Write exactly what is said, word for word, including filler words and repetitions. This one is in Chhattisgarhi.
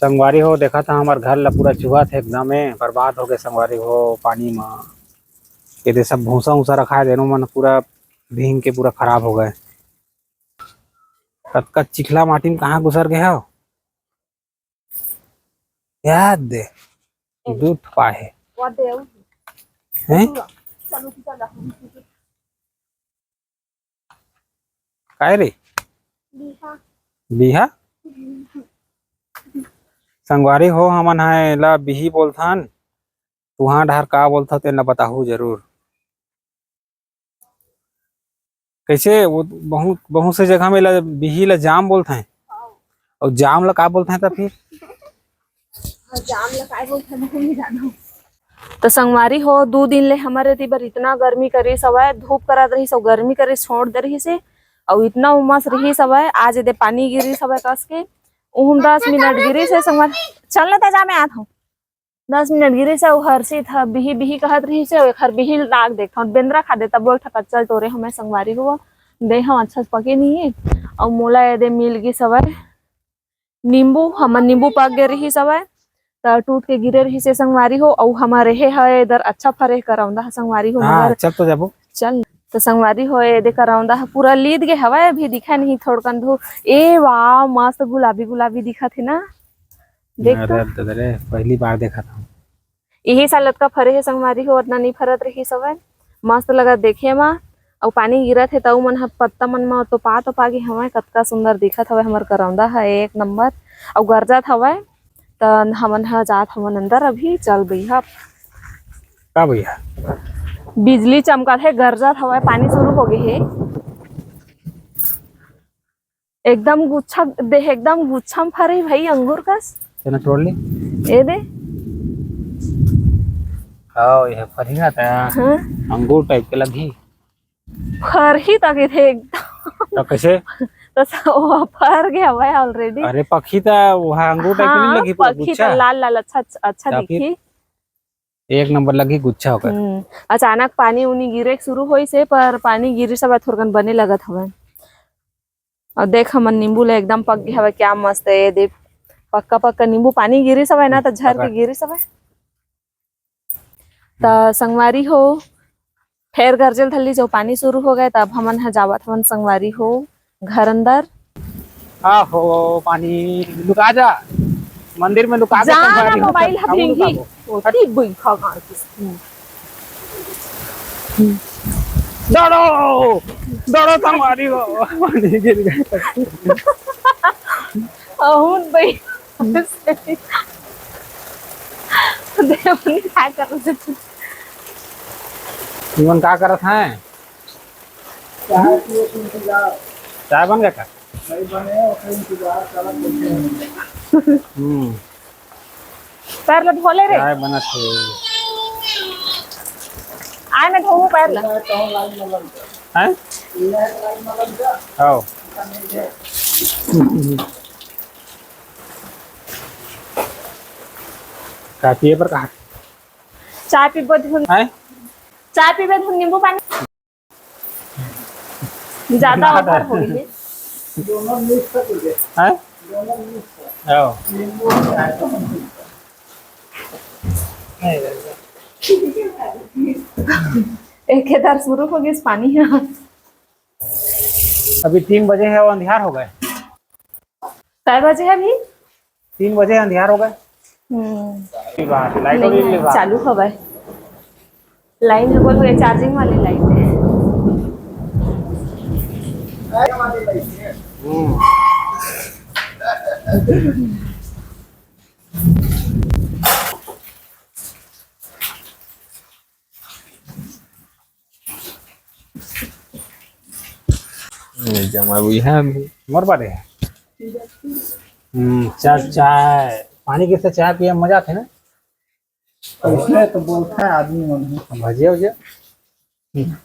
संगवारी हो, देखत हा हमर घर ला पूरा चुहत हे, एकदमे बर्बाद हो गए संगवारी हो पानी म। ये दे सब भूसा उसा रखाए देनो मन पूरा भींग के पूरा खराब हो गए। कतका चिखला माटी म कहाँ घुसर गए हव? याद दे, दू ठो पाए हे। हैं? काय रे? बिहा। बिहा? संगवारी हो, हमन ह एला बिही बोलथन, तुहा डहर का बोलथव तेन ल बताहू जरूर। कैसे वो बहुत, बहुत से जगह में एला बिही ला जाम बोलथें, अउ जाम ला का बोलथें त फिर? जाम ला काय बोलथें, मैं नहीं जानव। त संगवारी हो, दू दिन ले हमर एती बर इतना गर्मी करिस हवय, धूप करत रहिस अउ गर्मी करिस छोड़ दे रहिस हे, अउ इतना उमस रहिस हवय। आज एदे पानी गिरिस हवय कस के, उहूं दस मिनट गिरिस हे संगवारी। चल न त जा, मैं आत हंव। दस मिनट गिरिस हे, अउ हर्षित ह बिही बिही कहत रहिस हे, अउ एखर बिही लाग देखथंव, बेंदरा खा दे, तब वो एक ठा कच्चा ल टोरे हवंय संगवारी हो, दे हंव अच्छा से पके नहीं हे, अउ मोला एदे मिल गिस हवय नींबू, हमर नींबू पक गे रिहिस हवय, त टूट के गिरे रिहिस हे संगवारी हो, अउ हमर एहे ह एदर अच्छा फरे हे करौंदा ह संगवारी हो, हाँ, मगर चल तो जाबो। चल, त संगवारी हो, एदे करौंदा ह पूरा लीद गे हवय, अभी दिखय नहीं, थोड़कन धू। ए वाह, मस्त गुलाबी गुलाबी दिखत हे ना, देख तो। अरे ददा रे, पहली बार देखत हंव। इही साल अतका फरे हे संगवारी हो, अतना नइ फरत रहिस हवय। मस्त लगत देखे म, अउ पानी गिरत हे, त ओ मन ह पत्ता मन म तोपा तोपा गे हवय। कतका सुंदर दिखत हवय हमर करौंदा ह, एक नंबर। अउ गरजत हवय, त हमन ह जात हवन अंदर अभी। चल भैया, का भैया? बिजली चमकत हे, गरजत हवय, पानी शुरू हो गे हे। एकदम गुच्छा देख, एकदम गुच्छा म फरे भाई अंगूर कस। तेना तोड़ ले। ए दे। हाव, ये फरही ना त हाँ। अंगूर टाइप के लगही। फरही त के थे एकदम। त कैसे? त स-, वो फर गया भाई already। अरे पखी त वहाँ अंगूर टाइप के हाँ, नहीं लगी पूरा पखी त गुच्छा? लाल लाल अच्छा, अच्छा त फिर? दिखी। एक नंबर लगी गुच्छा होकर। हम्म, अचानक पानी उनी गिरे के शुरू होइस हे, पर पानी गिरिस हवय थोरकन बने लगत हवय। अउ देख, हमर नींबू ल एकदम पक गे हवय, क्या मस्त हे। ये दे, पक्का पक्का नींबू पानी गिरिस हवय ना, त झर के पकड़। गिरिस हवय। त संगवारी हो, फेर गरजे ल धर लिस, अउ पानी शुरू हो गए, त अब हमन ह जावत हवन संगवारी हो घर अंदर। आहो, पानी लुका जा, मंदिर में लुका के जा ना, संगवारी हो, मोबाइल ह हम भींगी। लुकाबो। ओती बैठा गाड़ के। दौड़ो, दौड़ो संगवारी हो, पानी गिर गए। अहून भाई। देवन का करत हे? तुमन का करत हैं? चाय पिए के इंतजार। चाय बन गया का? नहीं बने, ओकर इंतजार करत बैठे हैं। हम्म। पैर ल धो ले रे। चाय बनत हे। आय मैं धोहूँ पैर ल। हैं? आओ। का पिए बर कहा? चाय पीबो धुन। हैं? चाय पीबे धुन नींबू पानी। ज्यादा ओवर हो गई है। हैं? आओ। एक दार शुरू हो गई पानी ह। अभी तीन बजे हे, वो अंधियार हो गए। कै बजे हे अभी? तीन बजे अंधियार हो गए। हम्म। सही बात, लाइट नहीं, नहीं, चालू हवय। लाइन ह बोल हुए, चार्जिंग वाली लाइन है। हम्म। जमा भी है अभी। मोर बारे है। हम्म, चाय, चाय, पानी के साथ चाय पिए में मजा आथे ना। इसमें तो बोलता है आदमी मन है। भजिया उजिया। हम्म।